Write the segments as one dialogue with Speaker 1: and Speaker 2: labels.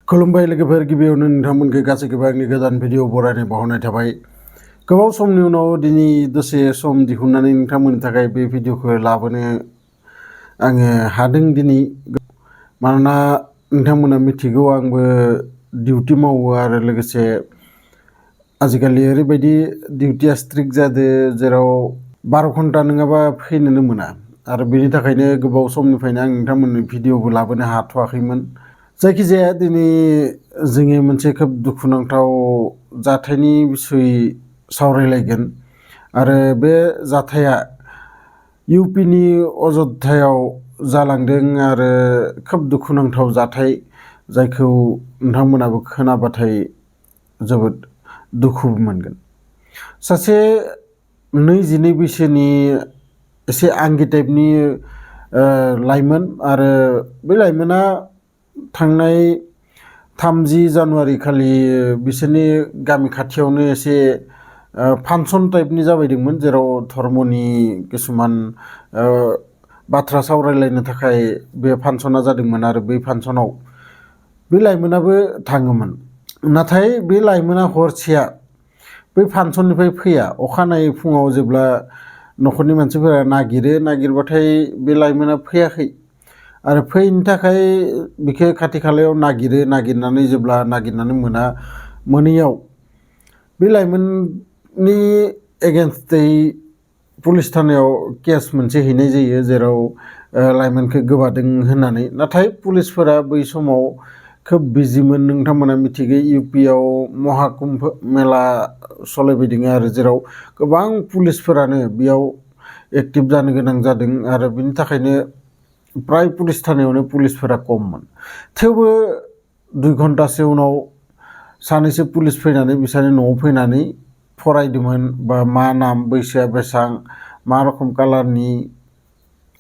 Speaker 1: खुलुमबाय लोगोफोर गिबियावनो नोंथांमोनखौ गासैखौबो आंनि गोदान भिडिअ बरायनाय बावहरनाय थाबाय। गोबाव समनि उनाव दिनै दसे सम दिहुननानै नोंथांमोननि थाखाय बे भिडिअखौ लाबोनो आङो हादों दिनै। मानोना नोंथांमोना मिथिगौ आंबो डिउटि मावो आरो लोगोसे आजिखालि ओरैबायदि डिउटिया स्ट्रिक्ट जादों जेराव 12 घन्टा नङाबा फैनोनो मोना आरो बेनि थाखायनो गोबाव समनिफ्रायनो आं नोंथांमोननो भिडिअबो लाबोनो हाथ'वाखैमोन। जायखिजाया दिनै जोङो मोनसे खोब दुखुनांथाव जाथायनि बिसय सावरायलायगोन आरो बे जाथाया इउपिनि अजध्यायाव जालांदों आरो खोब दुखुनांथाव जाथाय जायखौ नोंथांमोनाबो खोनाबाथाय जोबोद दुखु मोनगोन। सासे 22 बैसोनि एसे आंगि टाइपनि लाइमोन आरो बे लाइमोना थांनाय 30 जानुवारि खालि बिसोरनि गामि खाथियावनो एसे फांसन टाइपनि जाबायदोंमोन जेराव धर्मनि किसुमान बाथ्रा सावरायलायनो थाखाय बे फांसना जादोंमोन आरो बै फांसनाव बे लाइमोनाबो थाङोमोन। नाथाय बे लाइमोना हरसेया बै फांसननिफ्राय फैया। अखानायै फुङाव जेब्ला न'खरनि मानसिफोरा नागिरबाथाय बे लाइमोना फैयाखै आरो फैनो थाखाय बिखौ खाथि खालायाव नागिरनानै जेब्ला नागिरनानै मोनैयाव बे लाइमोननि एगेन्स्टै पुलिस थानायाव केस मोनसे हैनाय जायो जेराव लाइमोनखौ गोबादों होननानै। नाथाय पुलिसफोरा बै समाव खोब बिजिमोन। नोंथांमोना मिथिगौ इउपिआव महाकुम्भ मेला सलायबायदों आरो जेराव गोबां पुलिसफोरानो बेयाव एक्टिभ जानो गोनां जादों आरो बिनि थाखायनो प्राय पुलिस थानायावनो पुलिसफोरा खममोन। थेवबो 2 घन्टासो उनाव सानैसो पुलिस फैनानै बिसोरनि न'आव फैनानै फरायदोंमोन बा मा नाम, बैसोआ बेसां, मा रखम कालारनि,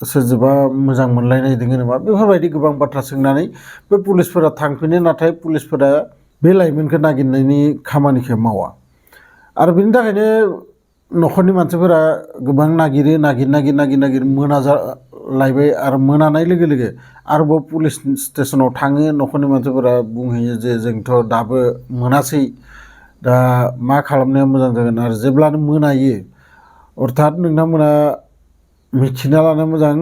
Speaker 1: सोरजोंबा मोजां मोनलायनाय दङ नामा, बेफोरबायदि गोबां बाथ्रा सोंनानै बे पुलिसफोरा थांफिनो। नाथाय पुलिसफोरा बे लाइमोनखौ नागिरनायनि खामानिखौ मावा आरो बिनि थाखायनो न'खरनि मानसिफोरा गोबां नागिर मोनालायबाय आरो मोनानाय लोगो लोगो आरोबाव पुलिस स्टेसनाव थाङो। न'खरनि मानसिफोरा बुंहैयो जे जोंथ' दाबो मोनासै, दा मा खालामनाया मोजां जागोन। आरो जेब्लानो मोनायो अर्थात नोंथांमोना मिथिना लानो मोजां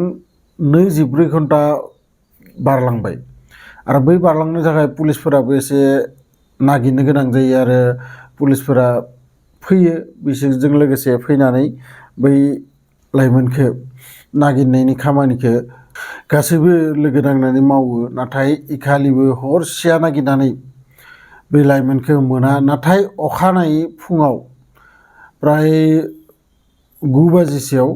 Speaker 1: 24 घन्टा बारलांबाय आरो बै बारलांनो थाखाय पुलिसफोराबो एसे नागिरनो गोनां जायो आरो पुलिसफोरा फैयो। बिसोरजों लोगोसे फैनानै बै लाइमोनखौ नागिरनायनि खामानिखौ गासैबो लोगो नांनानै मावो। नाथाय इखालिबो हरसेया नागिरनानै बै लाइमोनखौ मोना। नाथाय अखानायै फुङाव प्राय 9 बाजिसोआव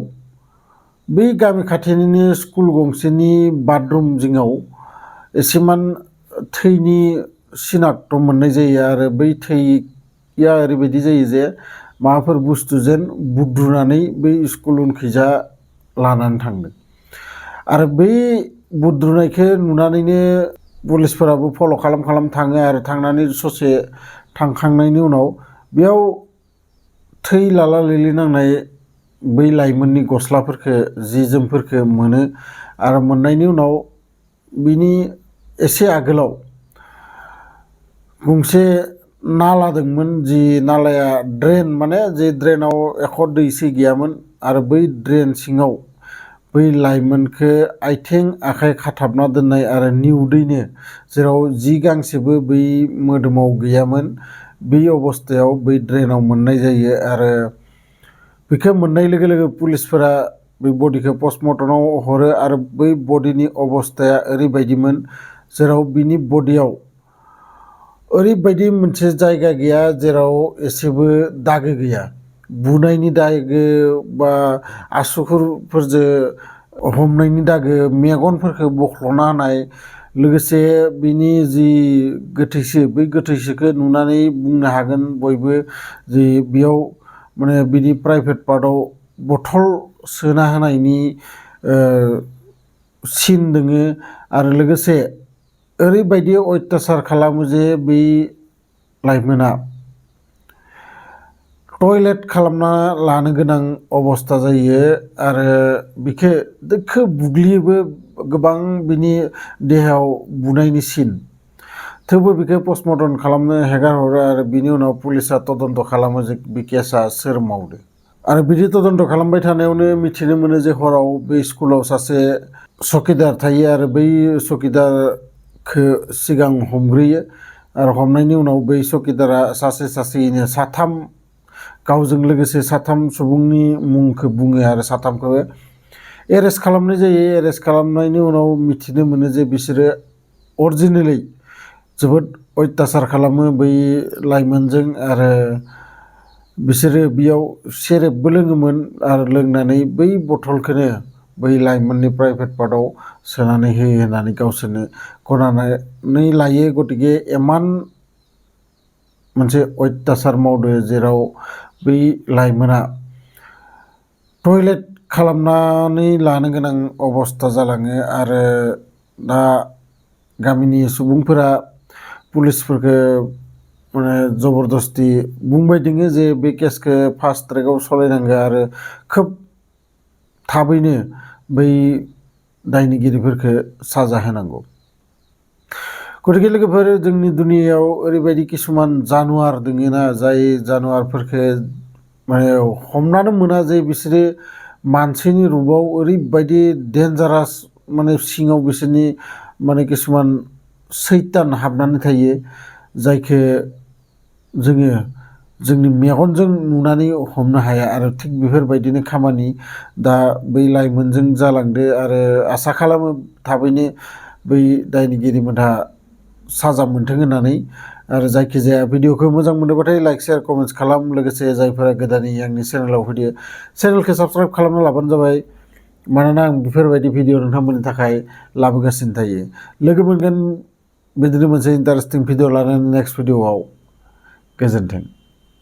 Speaker 1: बै गामि खाथिनिनो स्कुल गंसेनि बाथरुम जिङाव एसेमान थैनि सिनाक्ट मोननाय जायो आरो बै थैया ओरैबायदि जायो जे माबाफोर बुस्थुजों बुद्रुनानै बै स्कुल उनखैजा लानानै थांदों आरो बै बुद्रुनायखौ नुनानैनो पुलिसफोराबो फल' खालाम थाङो आरो थांनानै ससे थांखांनायनि उनाव बेयाव थै लाला लिलि नांनाय बै लाइमोननि गस्लाफोरखौ, जि जोमफोरखौ मोनो आरो मोननायनि उनाव बिनि एसे आगोलाव गंसे नाला दंमोन, जि नालाया ड्रेन, माने जे ड्रेनाव एख' दैसै गैयामोन आरो बै ड्रेन सिङाव बै लाइमोनखौ आथिं आखाइ खाथाबना दोननाय आरो निउदैनो, जेराव जि गांसेबो बै मोदोमाव गैयामोन, बै अबस्थायाव बै ड्रेनाव मोननाय जायो। आरो बेखौ मोननाय लोगो लोगो पुलिसफोरा बै बडिखौ पस्टमर्टमाव हरो आरो बै बडिनि अबस्थाया ओरैबायदिमोन जेराव बिनि बडियाव ओरैबायदि मोनसे जायगा गैया जेराव एसेबो दागो गैया। बुनायनि दागो बा आसुगुरफोरजों हमनायनि दागो, मेगनफोरखौ बख्ल'ना होनाय, लोगोसे बिनि जि गोथैसो, बै गोथैसोखौ नुनानै बुंनो हागोन बयबो जे बेयाव माने बिनि प्राइभेट पार्टआव बथल सोना होनायनि सिन दोङो आरो लोगोसे ओरैबायदि अयथासार खालामो जे बै लाइमोना टयलेट खालामना लानो गोनां अबस्था जायो आरो बिखौ दोखो बुग्लियोबो गोबां बिनि देहायाव बुनायनि सिन। थेवबो बेखौ पस्टमर्टम खालामनो हेगार हरो आरो बिनि उनाव पुलिसा तदन्त खालामो जे बे केसा सोर मावदो। आरो बिदि तदन्त खालामबाय थानायावनो मिथिनो मोनो जे हराव बे स्कुलाव सासे चकिदार थायो आरो बै चकिदारखौ सिगां हमग्रोयो आरो हमनायनि उनाव बै चकिदारा सासेयैनो साथाम गावजों लोगोसे साथाम सुबुंनि मुंखौ बुङो आरो साथामखौ एरेस्ट खालामनाय जायो। एरेस्ट खालामनायनि उनाव मिथिनो मोनो जे बिसोरो अरिजिनेलि जोबोद अत्याचार खालामो बै लाइमोनजों आरो बिसोरो बेयाव सेरेबबो लोङोमोन आरो लोंनानै बै बथलखौनो बै लाइमोननि प्राइभेट पार्टआव सोनानै होयो होननानै गावसोरनो गनायनानै लायो। गतिके इमान मोनसे अत्याचार मावदो जेराव बै लाइमोना टयलेट खालामनानै लानो गोनां अबस्था जालाङो आरो दा गामिनि सुबुंफोरा पुलिसफोरखौ माने जबरदस्ति बुंबाय दोङो जे बे केसखौ फास्ट ट्रेकआव सालायनांगौ आरो खोब थाबैनो बै दायनिगिरिफोरखौ साजा होनांगौ। गतिके लोगोफोर जोंनि दुनियायाव ओरैबायदि किसुमान जानुवार दोङोना जाय जानुवारफोरखौ माने हमनानै मोना जे बिसोरो मानसिनि रुपाव ओरैबायदि डेन्जारास माने सिङाव बिसोरनि माने किसुमान सैतान हाबनानै थायो जायखौ जोङो जोंनि मेगनजों नुनानै हमनो हाया आरो थिग बेफोरबायदिनो खामानि दा बै लाइमोनजों जालांदो आरो आसा खालामो थाबैनो बै दायनिगिरिमोनहा साजा मोनथों होननानै। आरो जायखिजाया भिडिअखौ मोजां मोनोबाथाय लाइक शेयार कमेन्ट्स खालाम। लोगोसे जायफोरा गोदानै आंनि चेनेलाव फैदो चेनेलखौ साबस्क्राइब खालामना लाबानो जाबाय, मानोना आं बेफोरबायदि भिडिअ नोंथांमोननि थाखाय लाबोगासिनो थायो। लोगो मोनगोन बिदिनो मोनसे इन्टारेस्टिं भिडिअ लानानै नेक्स्ट भिडिअआव। गोजोन्थों।